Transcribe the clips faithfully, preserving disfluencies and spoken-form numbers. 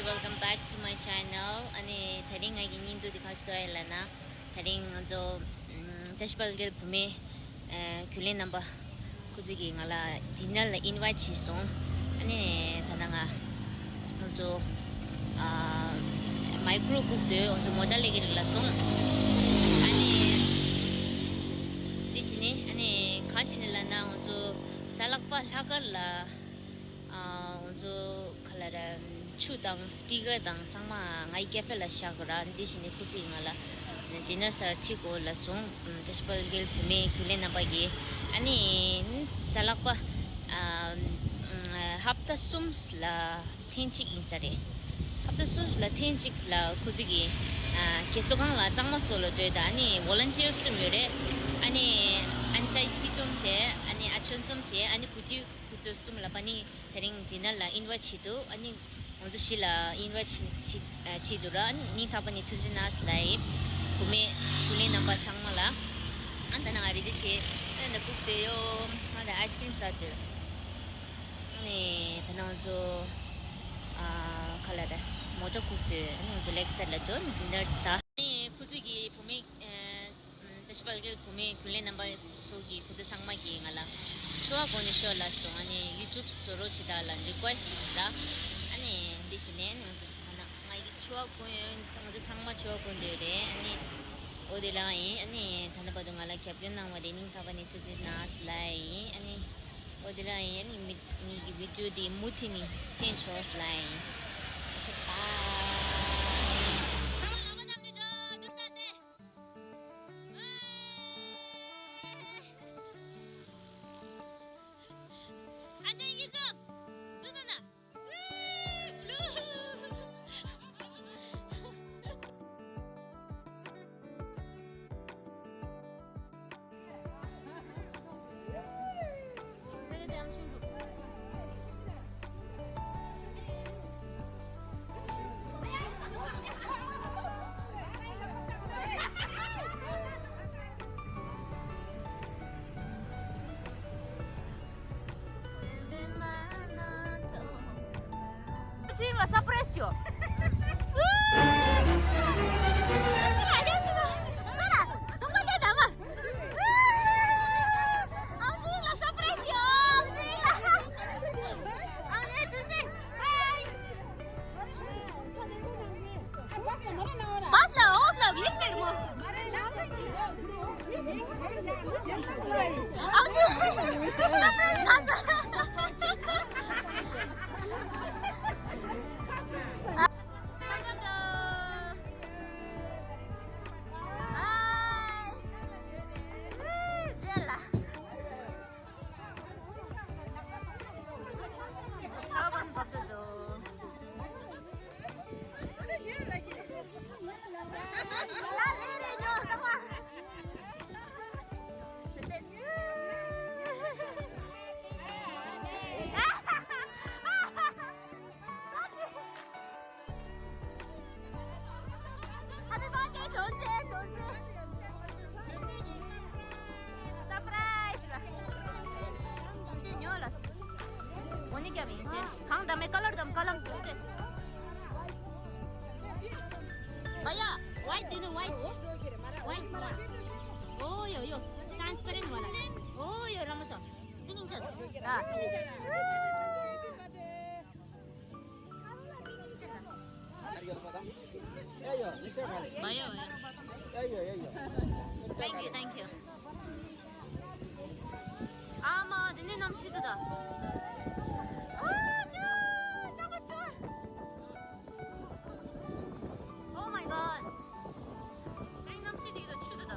Welcome back to my channel. ཨ་ནི་དེ་རིང་ང་གི་བརྙན་ཐུང་འདི་ག་རེ་བཟོ་ཡིན་ལབ་ན། དེ་རིང་ང་ཚོ་ཨམ་བཀྲ་ཤིས་དཔལ་འབྱོར་བུད་མེད་ཨ་རྒྱུན་ལས་རྣམ་པ་ཁོ་ཚོ་གིས་ང་ལ་ཌི་ནར་ལ་ཨིན་ཝའིཊ་བྱས་སོང་། ཨ་ནི་ད་ལྟ་ང་ང་ཚོ་ཨ་མའི་ཀྲོ་བེ་ཝེ་ཀི་བསྐུལ་ཏེ་ང་ཚོ་མོ་ཊ་ལས་ཀྱི་རིགས་ལ་སོང་། ཨ་ནི་འདི་བྱས་ནས་ཨ་ནི་ག་རེ་བྱས་ནས་ལབ་ན། ང་ཚོ་གཟའ་ལྷག་པ་ལྷག་དཀར་ལ་ཨ་ང་ཚོ་ག་ལ་ར་ཆུ་དང་སི་པི་ཀར་དང་ཚང་མ་ངའི་ཀེ་ཧྥེ་ལ་བཞག་དགོས་ར། འདི་བྱས་ནས་ཁོ་ཚོས་ང་ལ་ཌི་ནར་ཟ་ར་ཁྲིད་དགོས་ལབ་སོང་། ཨམ་བཀྲ་ཤིས་དཔལ་འབྱོར་བུད་མེད་རྒྱུན་ལས་རྣམ་པ་གིས། ཨ་ནི་གཟའ་ལྷག་པ་ཨ་ཨམ་ཧབ་ཏ་གསུམ་ལ་ཐེངས་གཅིག་ཡིན་ས་རེད། ཧབ་ཏ་གསུམ་ལ་ཐེངས་གཅིག་ལ་ཁོ་ཚོ་གིས་ཨ་རྒས་གསོ་ཁང་ལ་གཙང་མ་བཟོ་ལ་འགྲོ་དང་། ཨ་ནི་ཝོ་ལན་ཊི་ཡར་གསུམ་ཡོད་རེད། ཨ་ནི་ཨ་ནི་ཏའི་ཅི་ཀི་རྩོམ་བྱས། ཨ་ནི་ཨ་ཆོན་རྩོམ་བྱས། ཨ་ནི་གུ་ཏི་ཁོ་ཚོ་གསུམ་ལ་པ་ནི་དེ་རིང་ཌི་ནར་ལ་ཨིན་ཝའིཊ་བྱས་འདུག་ཨ་ནི་ང་ཚོ་བཞི་ལ་ཨིན་ཝའིཊ་བྱས་བྱས་བྱས་འདུག་ར། ཨ་ནི་སྙིང་ཐག་པ་ནས་ཐུགས་རྗེ་གནང་ལབ་ཡིན། བུད་མེད་རྒྱུན་ལས་རྣམ་པ་ཚང་མ་ལ། ཨ་ད་ནང་ང་རེ་ལྟོས་བྱས། ཨ་ནི་ད་སྒུག་བསྡད་ཡོད། ཨ་ནི་ཨའི་སི་ཀི་རིམ་ཟ་སྡོད། ཨ་ནི་ད་ནང་ང་ཚོ་ཨ་ག་ལ་ར་མོ་ཊ་སྒུག་སྡོད། ཨ་ནི་ང་ཚོ་ལེག་སའིཌ་ལ་འགྲོ། ཨ་ནི་ཌི་ནར་ཟ། ཨ་ནི་ཁོ་ཚོ་གི་བུད་མེད་ཨ་བཀྲ་ཤིས་དཔལ་འབྱོར་བུད་མེད་རྒྱུན་ལས་རྣམ་པ་ཚོ་གིས་ཁོ་ཚོ་ཚང་མ་གིས་ང་ལ་ཕྱུ་པ་གོན་ནས་ཤོག་ལབ་སོང་། ཨ་ནི་ཡུ་ཊུབ་བཟོ་རོགས་བྱེད་དང་ལབ་རི་ཀུ་ཨེ་སི་ཊི་བྱས་ར། ཨ་ནི་འདི་བྱས་ནས་ང་ཚོ་ད་ནང་ང་ཡི་ཕྱུ་པ་གོན་ཡོད། ང་ཚོ་ཚང་མ་ཕྱུ་པ་གོན་སྡོད་རེད། ཨ་ནི་འོ་དེ་ལ་ཡིན། ཨ་ནི་ད་ལྟ་བར་དུ་ང་ལ་རྒྱབ་སྐྱོར་གནང་བ་དེ་སྙིང་ཐག་པ་ནས་ཐུགས་རྗེ་གནང་ལབ་ཡིན། ཨ་ནི་འོ་དེ་ལ་ཡིན། ཨ་ནི་མི་ངེད་ཀྱི་བི་ཌི་ཡོ་དེ་མུ་མཐུད་ནས་ལྟ་ཤོག་ལབ་ཡིན། ཨོ་ཁེ་པཱ། ཚང་མ་ལག་པ་བརྡབས་ནས་འགྲོ། འདུག་ད་ཏེ། ཅིག་ལ་སར་པ་རའི་ཛི་ཡོད། Happy birthday, Josie, Josie. Surprise. ཅི་ཉོ་ལ། འོ་ནི་རྒྱབ་ཡིན་ཅེ། གང་འདམ་མེ་ཀ་ལར་འདམ་ཀ་ལམ་ཅེ། བ་ཡ། White, do you know white? White one. ཨོ་ཡོ་ཡོ། Transparent one. ཨོ་ཡོ་ར་མ་སོ། ཨ། Thank you, thank you. ཨ་མ་དེ་ནས་གནམ་གཤིས་འདུག་ད། ཨ་ཅོ། ཚ་བ་ཆུ། Oh my god. ཨ་ནི་གནམ་གཤིས་འདི་ད་ཆུ་འདུག་ད།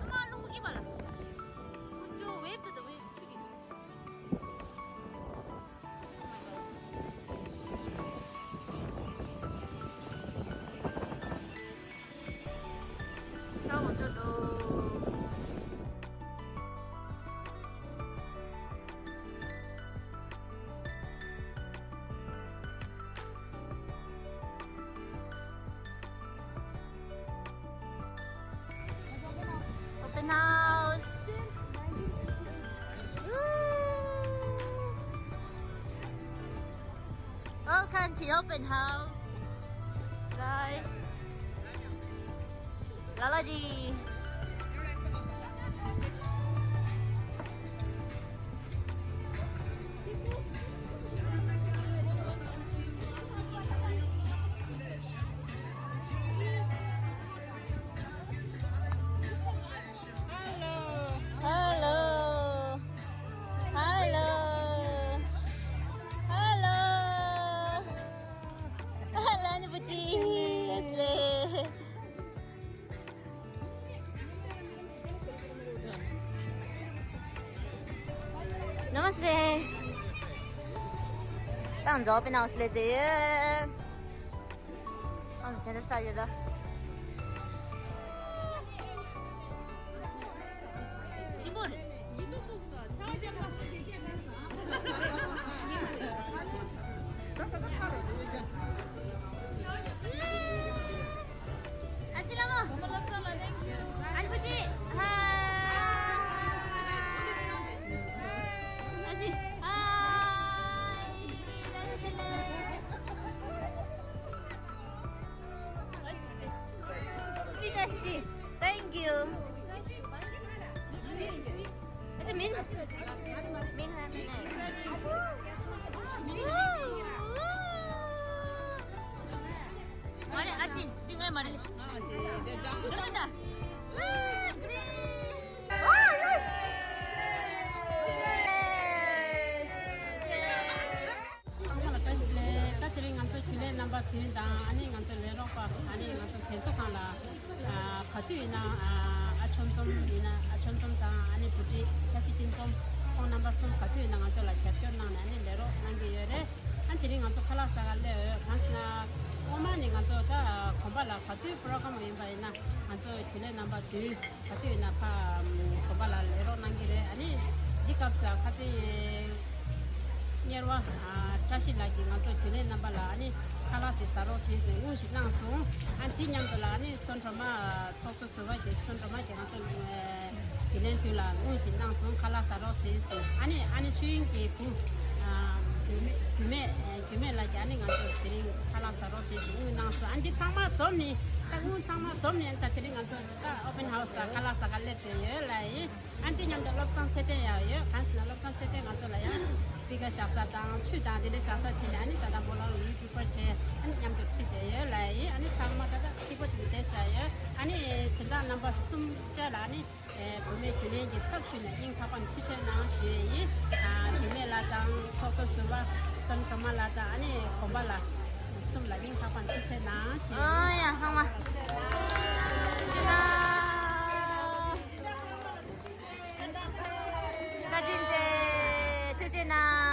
ཨ་མ་རླུང་བུ་གིས་མ་ལ། ཁོ་ཚོ་ཝེབ་དུ་ད་ཝེབ་ཆུ་གི། ཚ་བ་འགྲོ་འདུག Open house. Woo! Welcome to open house, guys. Lala ji. Hello. Hello. Hello. Hello, Auntie Buchi. Namaste. Tang zo pe na usle de. Tang zo tena sa ya da. Thank you. ཚང་མ་ལ་བཀྲ་ཤིས་བདེ་ལེགས། ད་དེ་རིང་ང་ཚོ་རྒྱུན་ལས་རྣམ་པ་བདུན་དང་ཨ་ནི་ང་ཚོ་ལས་རོགས་པ་ཨ་ནི་ང་ཚོ་དེ་ཚོ་གང་ལ་ག་དུས་ཡིན་ན་ཨ་ཆོམ་ཆོམ་ཡིན་ན་ཨ་ཆོམ་ཆོམ་དང་ཨ་ནི་བུ་ཁྲིད་བཀྲ་ཤིས་སྤྲིན་ཚོམ་ཁོང་རྣམ་པ་གསུམ་ག་དུས་ཡིན་ན་ང་ཚོ་ལ་རྒྱབ་སྐྱོར་གནང་ནས་ཨ་ནི་ལས་རོགས་གནང་གི་ཡོད་རེད། ཨ་དེ་རིང་ང་ཚོ་ཁ་ལག་ཟ་ག་སླེབས་ཡོད། གང་ཟེར་ན་སྔོན་མ་ནས་ང་ཚོ་ད་དགོན་པ་ལ་ག་དུས་པོ་རོ་གྷ་རམ་ཡིན་པ་ཡིན་ན་ང་ཚོ་རྒྱུན་ལས་རྣམ་པ་བདུན། ག་དུས་ཡིན་ན་ཕ་དགོན་པ་ལ་ལས་རོགས་གནང་གི་རེད། ཨ་ནི་འདི་སྐབས་སུ་ཁ་སང་གཉེར་བ་བཀྲ་ཤིས་ལགས་ཀྱིས་ང་ཚོ་རྒྱུན་ལས་རྣམ་པ་ལ་ཨ་ནི་ཁ་ལག་ཅིག་ཟ་རོགས་བྱེད་ཟེར་དངུལ་ཞིག་གནང་སོང་། ཨ་འདི་མཉམ་དུ་ལ་ཨ་ནི་སོན་གྲོ་མ་ཚོགས་གཙོ་ཟུར་པ་གིས་སོན་གྲོ་མ་གིས་ང་ཚོ་རྒྱུན་ལས་དུས་ལ་དངུལ་ཞིག་གནང་སོང་། ཁ་ལག་ཟ་རོགས་བྱེད་ཟེར། ཨ་ནི་ཨ་ནི་ཆོས་དབྱིངས་ཀྱི་བུ་རྒྱུད་སྨད་རྒྱུད་སྨད་ལགས་ཀྱིས་ཨ་ནི་ང་ཚོ་དེ་རིང་ཁ་ལག་ཟ་རོགས་བྱེད་ཟེར་དངུལ་གནང་སོང་། ཨ་འདི་ཚང་མ་བསྡོམས་ནས་ད་དངུལ་ཚང་མ་བསྡོམས་ནས་ད་དེ་རིང་ང་ཚོ་ད་ཨོ་པན་ཧའུ་སི་ལ་ཁ་ལག་ཟ་ག་སླེབས་བསྡད་ཡོད་ལ་ཡིན། ཨ་འདི་མཉམ་དུ་བློ་བཟང་ཚེ་བརྟན་ཡང་ཡོད། གང་ཟེར་ན་བློ་བཟང་ཚེ་བརྟན་ང་ཚོ་ལ་ཡང་སི་པི་ཀར་བཞག་ས་དང་ཆུ་དང་དེ་འདྲ་བཞག་ས་བྱས་ནས་ཨ་ནི་ད་ལྟ་སྨོན་ལམ་ཡུ་ཊུབ་པར་བྱས་ཨ་ནི་མཉམ་དུ་ཁྲིད་བསྡད་ཡོད་ལ་ཡིན། ཨ་ནི་ཚང་མ་ད་ལྟ་གཅིག་པ་གཅིག་བསྡད་བཞག་ཡོད། ཨ་ནི་དོན་དག་རྣམ་པ་གསུམ་བཅས་ལ་ཨ་ནི་བུད་མེད་རྒྱུན་ལས་ཀྱི་ཚབ་ཞུས་ནས་སྙིང་ཐག་པ་ནས་ཐུགས་རྗེ་གནང་ཞུ་ཡས་ཡིན། རྒྱུད་སྨད་ལ་དང་ཚོགས་གཙོ་ཟུར་པ་སོན་གྲོ་མ་ལ་དང་ཨ་ནི་དགོན་པ་ལ་གསུམ་ལ་སྙིང་ཐག་པ་ནས་ཐུགས་རྗེ་གནང་ཞུ་ཡས་ཡིན། ཨོ་ཡ་ཚང་མ་ཐུགས་རྗེ་གནང་། བཀའ་དྲིན་ཆེ། ཐུགས་རྗེ་གནང་།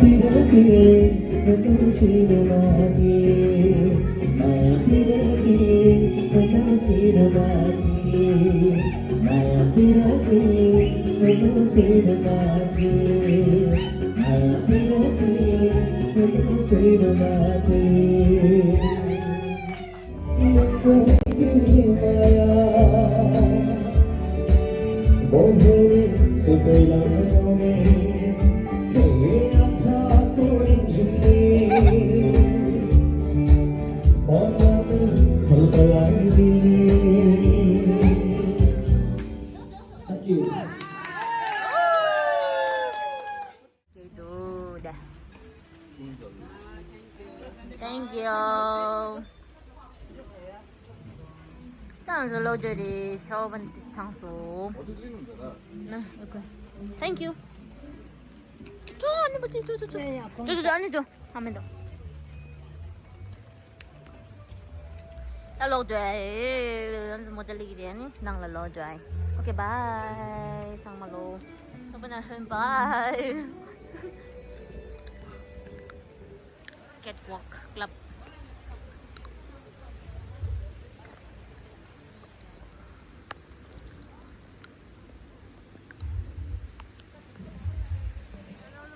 Thank you. ད་ང་ཚོ་ལོག་འགྲོ་རེད། ཆར་པ་འདི་ཐང་སོང་། ན་ཨོ་ཁེ། Thank you. ཅོ་ཨ་ནི་པ་ཅི་ཅོ་ཅོ་ཅོ། ཡ་ཡ་ཅོ་ཅོ་ཅོ། ཨ་ནི་ཅོ། ཨ་མེན་ཏོ། ད་ལོག་འགྲོ་ཡ། ང་ཚོ་མོ་ཅ་ལི་གི་རེད། ཨ་ནི་ནང་ལ་ལོག་འགྲོ་ཡ། ཨོ་ཁེ་བྷའི་ཚང་མ་ལོ། ད་པ་ན་ཧོན་བྷའི། Catwalk Club.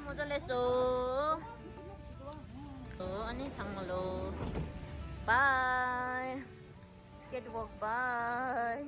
མོ་ཅ་ལེ་སོ། ཨ་ནི་ཚང་མ་ལོ། Bye. Catwalk bye.